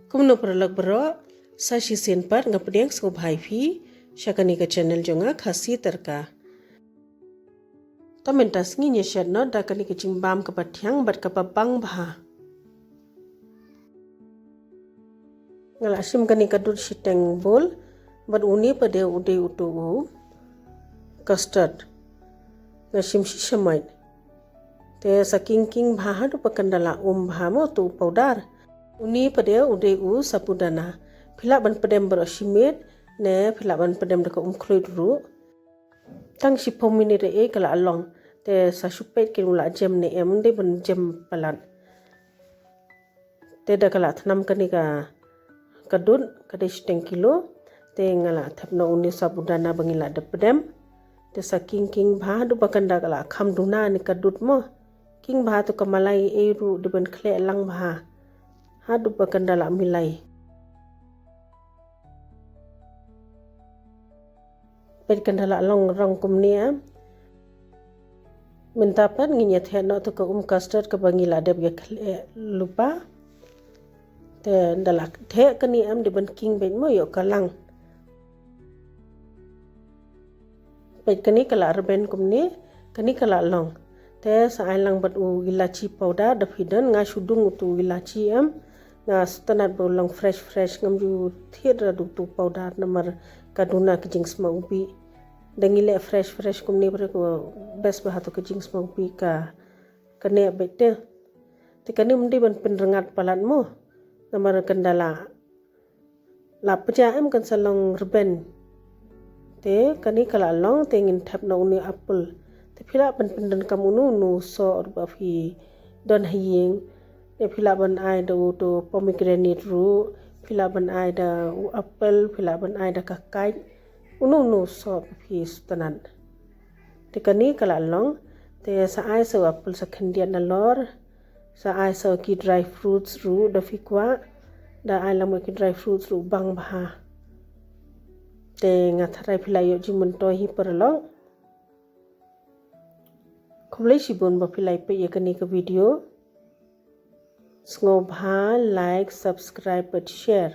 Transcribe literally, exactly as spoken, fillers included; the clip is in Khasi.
Kumno paralok baroh, sa shisien pat nga pdiang sngewbha ïa phi sha kane ka channel jong nga, Khasi Tadka. Te mynta sngi ngin ïa shet noh da kane ka jingbam kaba thiang bad kaba bang bha. Nga la shim kane ka dud shiteng bowl, bad une pat de u dei uto u custard. Nga shim shisha mait. Te sa king king bha haduh ba kan da la um bha mo uto u powder. Une pat de u dei u sabudana. Phi lah ban pdem baroh shi miet, ne phi lah ban pdem da ka um khluit ruh. Tang shiphew minit eh ka la long. Te sa shu peit kin u la jem ne em, ym dei ban jem palat. Te da ka la thnam kane ka, ka dud, ka dei shiteng kilo. Te nga la thep noh une u sabudana ba ngi la dep pdem. Te sa king king bha haduh ba kan da ka la kham duna ne ka dud mo. King bha to ka malai ei ruh dei ban khleh lang bha. Haduh ba kan da la milai. Peit kan da la long rong kumne em. Mynta pat ngin ïa theh noh to ka um custard kaba ngi la dep ïa khleh lypa. Te da la theh kane em dei ban king beit mo, ïoh ka lang. Peit kane ka la rben kumne, kane ka la long. Te sa ai lang bad u ilachi powder da phi don, nga shu dung uto u ilachi em. Nga sngewtynnat ba u long fresh fresh, ngam ju thied ra da uto u powder namar ka duna ka jingsma ubih. Da ngi leh fresh fresh kumne bad ka best bha to ka jingsma ubih ka, ka neh beit te. Te kane ym dei ban pynrngat palat mo. Namar kan da la la pjah em, kan sa long rben. Te kane ka la long, te ngin thep noh une u apple. Te phi lah ban pyndonkam uno uno u soh ruh ba phi don ha ïing. Te phi lah ban ai da uto u pomegranate ruh, phi lah ban ai da u apple, phi lah ban ai da ka kait. Uno uno u soh ba phi sngewtynnat. Te kane ka la long, te sa ai sa u apple sa khyndiat nalor, sa ai sa ki dry fruits ruh da phi kwah, da ai lang ki dry fruits ruh bang bha. Te nga tharai phi la ïoh jingmyntoi hi paralok. Khublei shibun ba phi la peit ïa kane ka video. Sngewbha like, subscribe bad share.